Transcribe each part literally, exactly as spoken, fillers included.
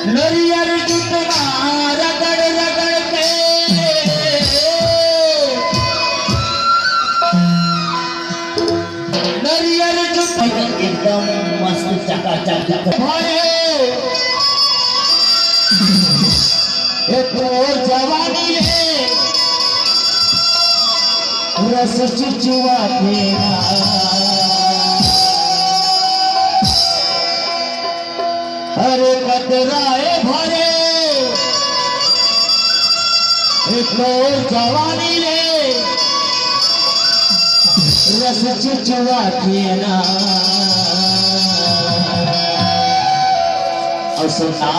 नरियर जुट मा रगड़ रगड़ के, नरियर जुट एकदम मस्त चकाचक भरे। ए तोर जवानी ले रस चुचुआ तेरा। अरे कतराए भरे ए तोर जवानी ले रस चुचुआ के ना। अउ सुनना।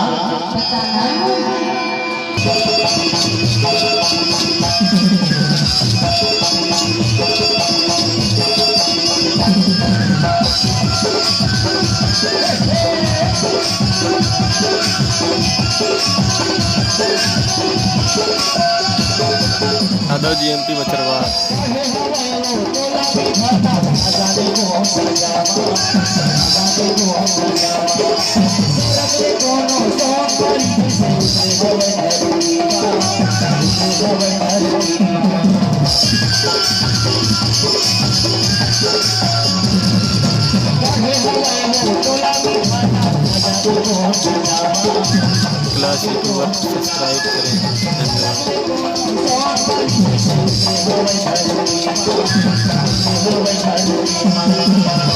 Yadav ji MP बछरवा। Class YouTube subscribe करें। धन्यवाद।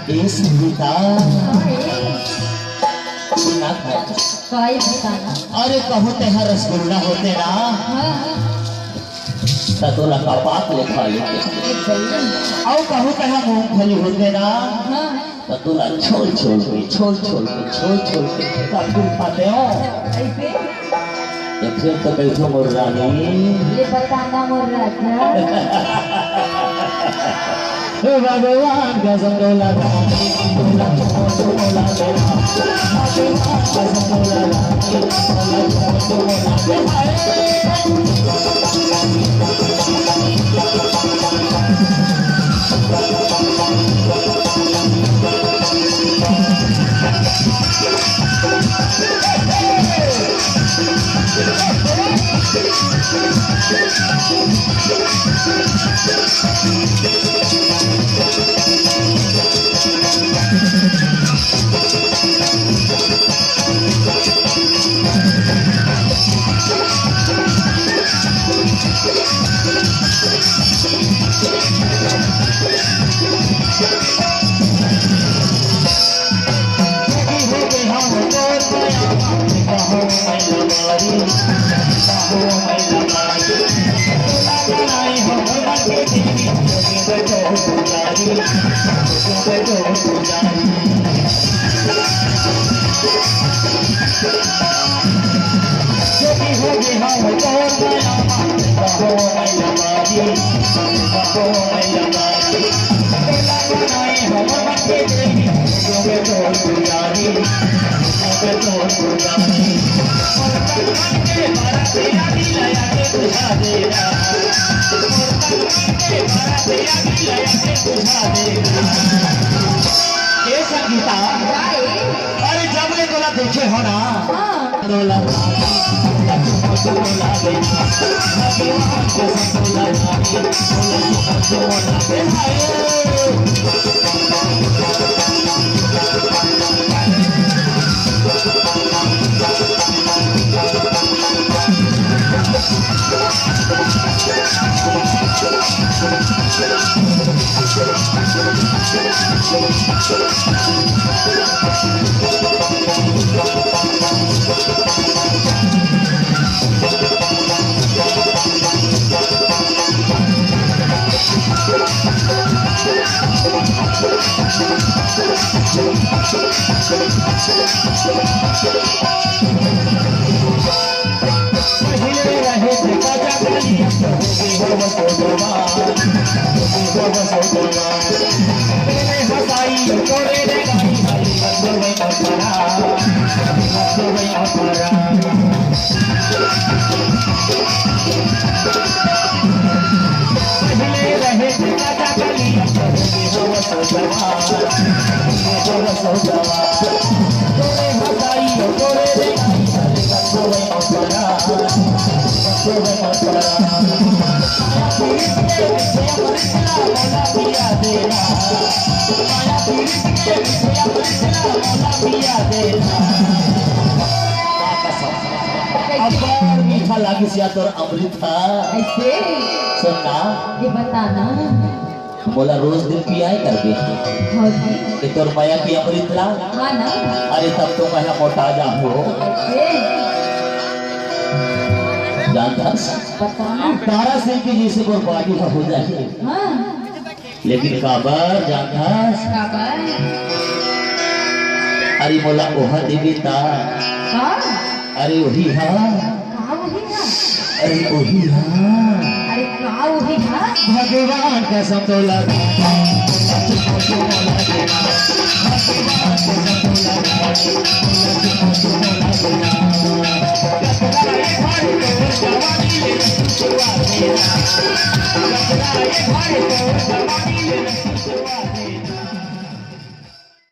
ए संगीता, सुना था। काय बताना? अरे कहूँ तेहा रसगुल्ला होते ना, हाँ, हाँ। त तोला कपाट ले खा लेते। अउ कहूँ तेहा मूंगफली होते ना, हाँ, हाँ। त तोला छोल छोल के, छोल छोल के, छोल छोल के कपूर खाते हो। ऐसे? ए फेर तो बैठो मोर रानी। ये बताना मोर राजा। हे भगवान कसम डोला रानी, डोला, डोला, डोला, डोला। भगवान कसम डोला रानी, डोला, डोला, डोला, डोला। ए संगीता, अरे जब ले तोला देखे हो ना, हाँ। अब्बड़ मीठा लागिस या तोर अमृत ह। ऐसे? सुन ना। ये बता ना। मोला रोज दिन पियाए करबे। हाँ जी। ये तोर मया के अमृत ला। हाँ ना। अरे तब तो मैं मोटा जाहूँ। ऐसे? जानथस? बता ना। तारा सिंह के जैसे मोर body ह हो जाही। हाँ। लेकिन काबर जानथस? काबर? अरे मोला ओहा देबे ता। का? अरे ओही हा। का ओही हा? अरे ओही हा। अरे का ओही हा? भगवान कसम तोला।